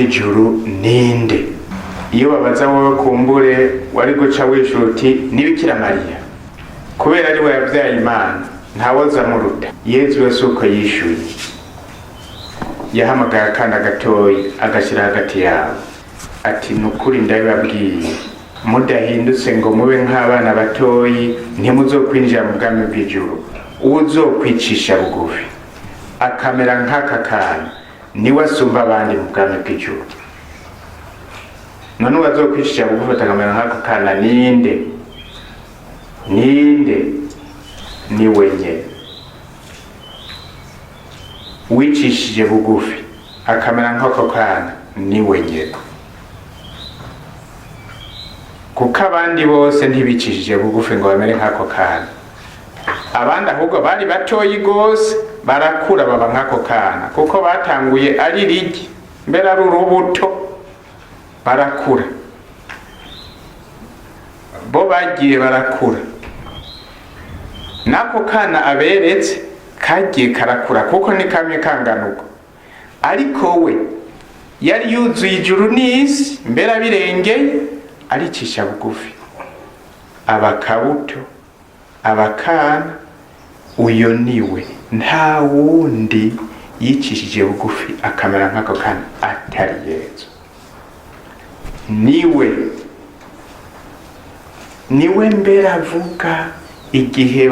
bw'ijuru ninde? Iyo babaza wowe, kumbure wari guca wishura uti: "Ni Bikira Mariya, kubera ari we yabyaye Imana, ntawoza muruta." Yezu wese uko yishuye, yahamagaye akana gatoyi, agashyira hagati yabo, ati: "Ni ukuri ndabibabwiye, mudahindutse ngo mube nk'abana batoyi, ntimuzokwinjira mu bwami bw'ijuru. Uwuzokwicisha bugufi akamera nk'aka kana, niwe asumba abandi mu bwami bw'ijuru." None uwazokwicisha bugufi akamera nk'aka kana ninde? Ninde? Ni wenyine wicishije bugufi akamera nk'ako kana, ni wenyine, kuko abandi bose ntibicishije bugufi ngo bamere nk'ako kana. Abandi ahubwo bari batoyi gose, barakura baba nk'ako kana, kuko batanguye ari rigi, mbere ari urubuto, barakura. Bo bagiye barakura, n'ako kana aberetse kagiye karakura, kuko ni kamwe kangana uko. Ariko we yari yuzuye ijuru n'isi, mbere abirengeye, aricisha bugufi, abakabuto, abakana. Uyo niwe, nta wundi yicishije bugufi akamera nk'ako kana atari Yezu. Niwe, niwe mbere avuga igihe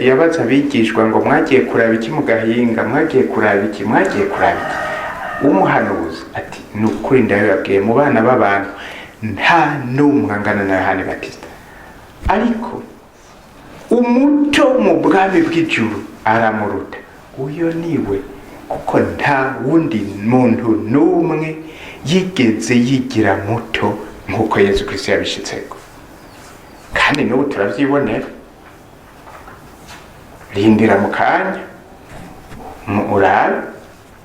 yabaza abigishwa ngo: "Mwagiye kuraba iki mu gahinga? Mwagiye kuraba iki? Mwagiye kuraba iki? Umuhanuzi?" Ati: "Ni ukuri ndabibabwiye, mu bana b'abantu nta n'umwe angana na Yohani Batista, ariko umuto mu bwami bw'ijuru aramuruta." Uyo niwe, kuko nta wundi muntu n'umwe yigeze yigira muto nk'uko Yezu Kristo yabishitseko. Kandi n'ubu turavyibonera. Rindira mu kanya urabe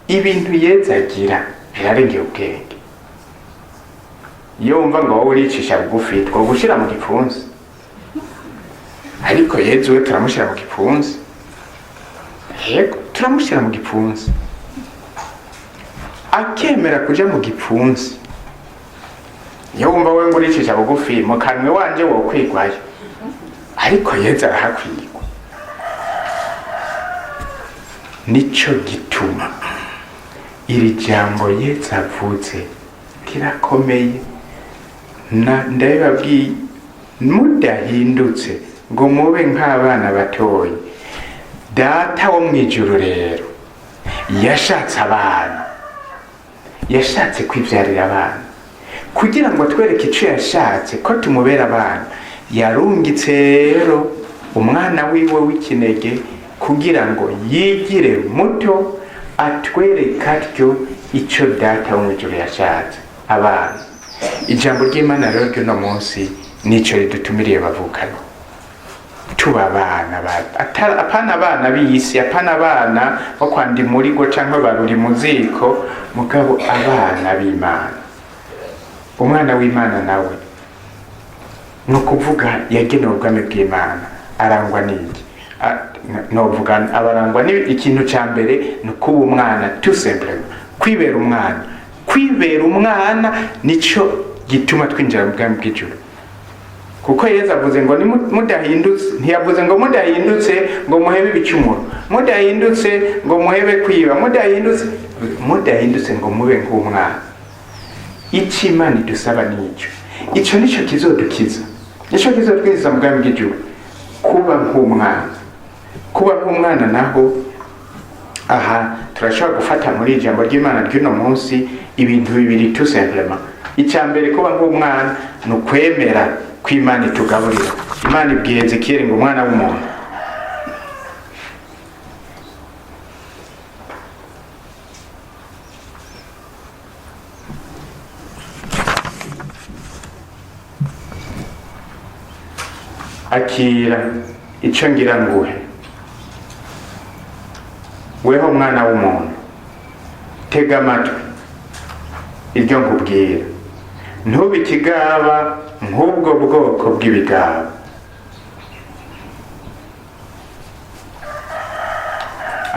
ibintu Yezu agira, birarengeye ubwenge. Iyo wumva ngo wowe uricisha bugufi, twogushira mu gipfunsi, ariko Yezu we turamushyira mu gipfunsi. Yego, turamushyira mu gipfunsi, akemera kuja mu gipfunsi. Iyo wumva we ngo uricisha bugufi, mu kanwe wanje wokwigwayo, ariko Yezu arahakwigwa. Nico gituma iri jambo Yezu avuze rirakomeye. Na ndabibabwiye, mudahindutse ngo mube nk'abana batoyi. Data wo mu ijuru rero yashatse abana, yashatse kwibyarira abana kugira ngo atwereke icyo yashatse, ko tumubera abana. Yarungitse rero umwana wiwe w'ikinege kugira ngo yigire muto, atwereke atyo icyo Data wo mu ijuru yashatse, abana. Ijambo ry'Imana rero ry'uno munsi nicyo ridutumiriye, bavukanye: tuba abana apana abana b'isi, apana abana bo kwa Ndimurigo canke baruri mu ziko, mugabo abana b'Imana. Umwana w'Imana nawe, ni ukuvuga yagenewe ubwami bw'Imana, arangwa n'iki? Novuga abarangwa ni ikintu ca mbere ni ukuba umwana, tout simplement kwibera umwana. Kwibera umwana nico gituma twinjira mu bwami bw'ijuru, kuko Yezu avuze ngo mudahindutse. Ntiyavuze ngo mudahindutse ngo muhebe ibicumuro, mudahindutse ngo muhebe kwiba, mudahindutse, mudahindutse ngo mube nk'umwana. Icyo Imana idusaba nicyo, icyo nicyo kizodukiza, nicyo kizotwinjiza mu bwami bw'ijuru, kuba nk'umwana. Kuba nk'umwana naho, aha turashobora gufata muri ijambo ry'Imana ry'uno munsi ibintu bibiri, tout simplement. Icya mbere, kuba nk'umwana ni ukwemera ko Imana itugaburira. Imana ibwiye Ezekiyeli ngo: "Umwana w'umuntu, akira icyo ngira nguhe. Weho mwana w'umuntu, tega amatwi iryo nkubwira, ntube ikigaba nk'ubwo bwoko bw'ibigaba."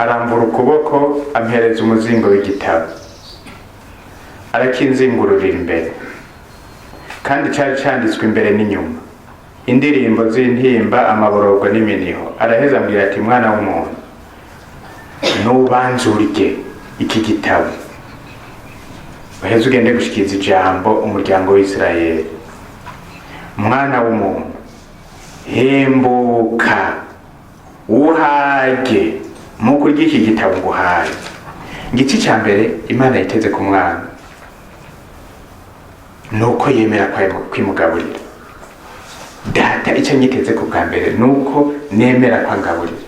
Arambura ukuboko, ampereza umuzingo w'igitabo. Arakinzingururira imbere, kandi cari canditswe imbere n'inyuma, indirimbo z'intimba, amaborogo n'iminiho. Araheza ambwira ati: "Mwana w'umuntu, nubanza urye iki gitabo, uheze ugende gushikiriza ijambo umuryango w'Isirayeli. Mwana w'umuntu, hembuka uhage mu kurya iki gitabo nguhaye." Igice cya mbere Imana yiteze ku mwana ni uko yemera kwimugaburira. Data icyo nyiteze ku bwa mbere ni uko nemera ko angaburira,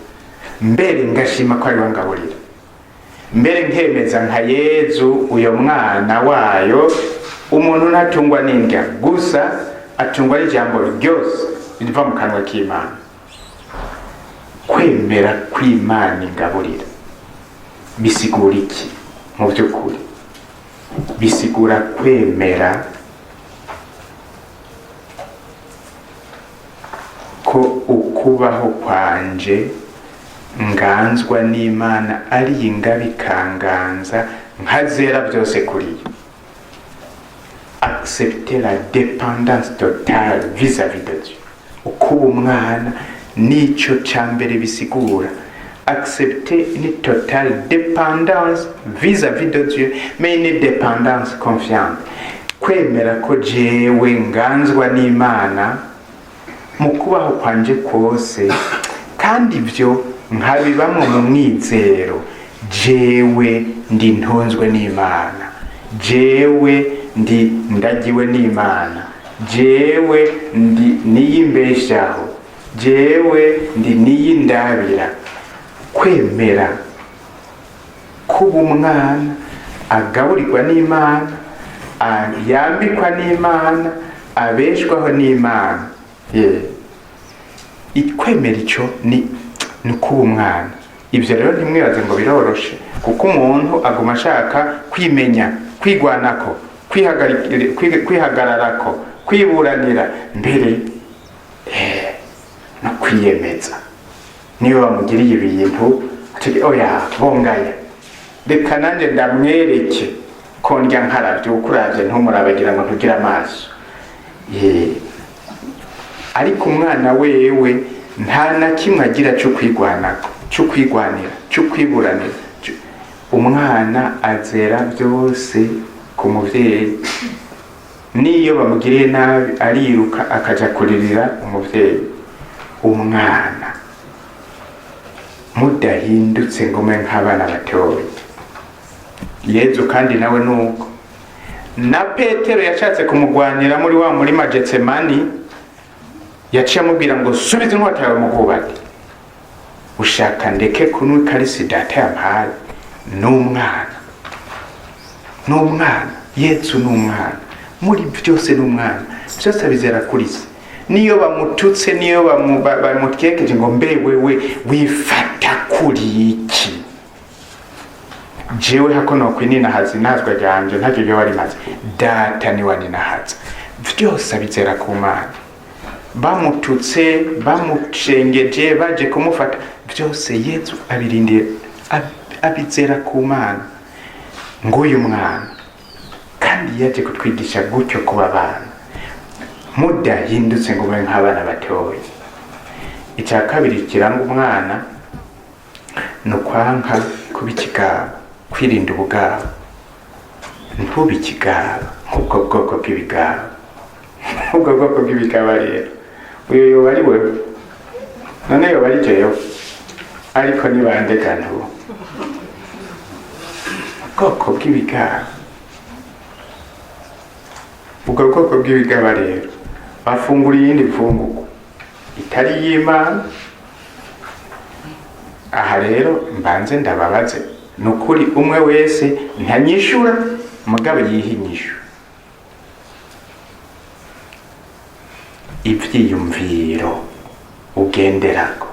mbere ngashima ko ariwe angaburira, mbere nkemeza nka Yezu uyo mwana wayo: umuntu ntatungwa n'indya gusa, atungwa n'ijambo ryose riva mu kanwa k'Imana. Kwemera kw'Imana ingaburira bisigura iki? Mu by'ukuri bisigura kwemera ko ukubaho kwanje nganzwa n'Imana, ari ingabe ikanganza, nkazera byose kuri yo. Accepter la dépendance totale vis-à-vis de Dieu. Ukuba umwana nico ca mbere bisigura accepter une totale dépendance vis-à-vis de Dieu, mais une dépendance confiante. Kwemera ko jewe nganzwa n'Imana mu kubaho kwanje kose, kandi ibyo nkabibamwo mu mwizero: jewe ndi ntunzwe n'Imana, jewe ndi ndagiwe n'Imana, jewe ndi niyimbeshaho, jewe ndi niyindabira. Kwemera kuba umwana agaburirwa n'Imana, yambikwa n'Imana, abeshwaho n'Imana. Kwemera icyo ni kuba umwana. Ibyo rero ntimwibaze ngo biroroshe, kuko umuntu aguma ashaka kwimenya, kwigwanako, kwihagararako, kwiburanira, mbere no kwiyemeza. Niyo bamugiriye ibintu ati: "Oya, bongaya, reka nanjye ndamwereke ko ndya nkaravye." Ukuravye ntumurabagira ngo ntugire amaso. Ariko umwana wewe nta na kimwe agira cyo kwigwanako, cyo kwigwanira, cyo kwiburanira. Umwana azera byose ku muvyeyi. Niyo bamugiriye nabi, ariruka akaja kuririra umuvyeyi. Umwana, mudahindutse ngo mube nk'abana batoya. Yezu kandi nawe nuko na Petero yashatse kumugwanira muri wa murima Getsemani, yaciye amubwira ngo: "Subiza inkota yawe mu bwubati, ushaka ndeke kunywa ikarisi Data yampaye?" N'umwana, n'umwana. Yesu ni umwana muri byose, ni umwana, byose abizera kuri se. Niyo bamututse, niyo bamutyekeje ngo: "Mbe wewe wifata kuri iki? Jewe hako nokwininahaza inazwa ryanje, ntacyo ryo warimaze, Data niwe aninahaza." Byose abizera ku Mana. Bamututse, bamucengeje, baje kumufata, byose Yezu abirindiye, abizera ku Mana. Nguyu mwana kandi yaje kutwigisha gutyo kuba abana: mudahindutse ngo mube nk'abana batoya. Icya kabiri kiranga umwana ni ukwanka kuba ikigaba, kwirinda ubugaba. Ntube ikigaba nk'ubwo bwoko bw'ibigaba. Ubwo bwoko bw'ibigaba rero, uyu yoba ari wewe? None yoba ari jewe? Ariko ni bande gantu ubwoko bw'ibigaba? Ubwo bwoko bw'ibigaba rero bafungura iyindi mfungurwa itari iy'Imana. Aha rero mbanze ndababaze, ni ukuri umwe wese ntanyishura, mugabo yiha inyishu. Ivyiyumviro ugenderako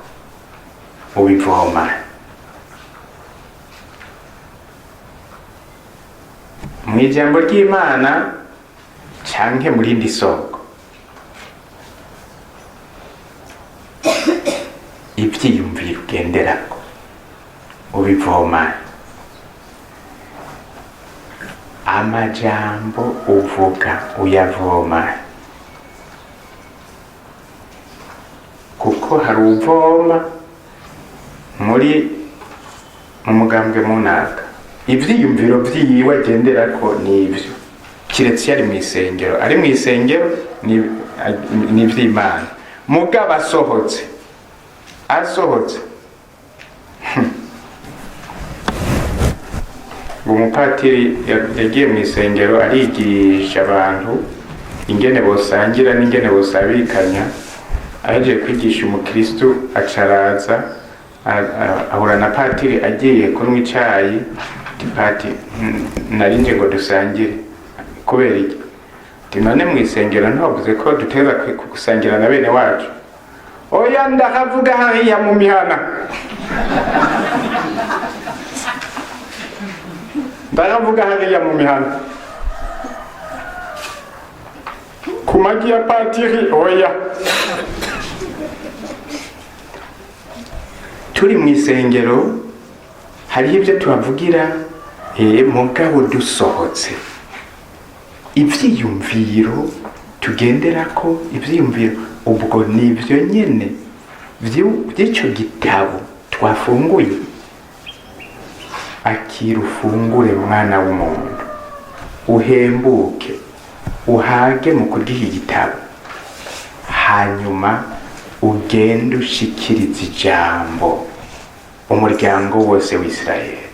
ubivoma mu ijambo ry'Imana canke mu rindi soko? Ivyiyumviro ugenderako ubivoma? Amajambo uvuga uyavoma, kuko hari uvoma muri mu mugambwe munaka, ivyiyumviro vyiwe agenderako nivyo, kiretse iyo ari mw'isengero. Ari mw'isengero ni ivy'Imana, mugabo asohotse umupatiri yagiye mw'isengero arigisha abantu ingene bosangira n'ingene bosabikanya. Ahejeje kwigisha, umukristu acaraza ahura na patiri agiye kunywa icayi. Ati: "Pati, narinje ngo dusangire." "Kubera iki?" Ati: "None mw'isengero ntiwavuze ko duteza gusangira na bene wacu?" "Oya, ndakavuga hariya mu mihana, ndakavuga hariya mu mihana, ku magi ya patiri oya." Turi mw'isengero hariho ibyo tuhavugira, mugabo dusohotse ivyiyumviro tugenderako, ivyiyumviro ubwo nivyo nyene vy'ico gitabo twafunguye. Akira ufungure, mwana w'umuntu, uhembuke, uhage mu kurya iki gitabo, hanyuma ugende ushikirize ijambo umuryango wose w'Isirayeli.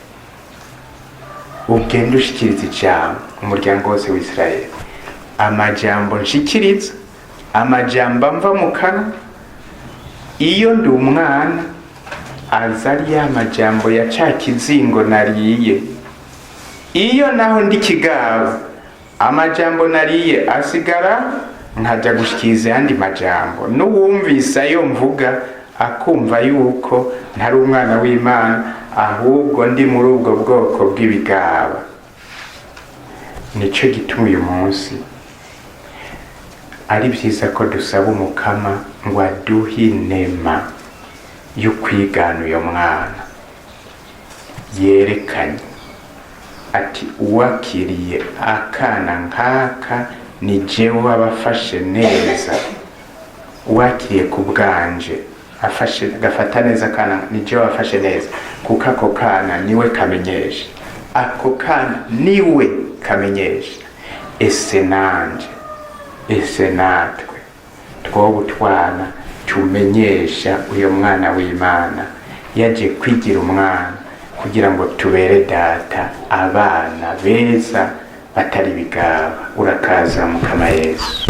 Ugende ushikirize ijambo umuryango wose w'Isirayeli. Amajambo nshikiriza, amajambo amva mu kanwa iyo ndi umwana, aza ari ya majambo ya ca kizingo nariye. Iyo naho ndi kigabo, amajambo nariye asigara, nkaja gushikiriza ayandi majambo, n'uwumvise ayo mvuga akumva yuko ntari umwana w'Imana, ahubwo ndi muri ubwo bwoko bw'ibigaba. Nico gituma uyu munsi ari vyiza ko dusaba Umukama ngo aduhe inema yo kwigana uyo mwana yerekanye ati: "Uwakiriye akana nkaka ni jewe abafashe neza, uwakiriye ku bwanje afashe gafata neza akana ni jewe afashe neza, kuko ako kana niwe kamenyesha, ako kana niwe kamenyesha." Ese nanje, ese natwe twoba utwana tumenyesha uyo mwana w'Imana yaje kwigira umwana kugira ngo tubere data abana beza batari bigaba? Urakaza, Mukama Yesu.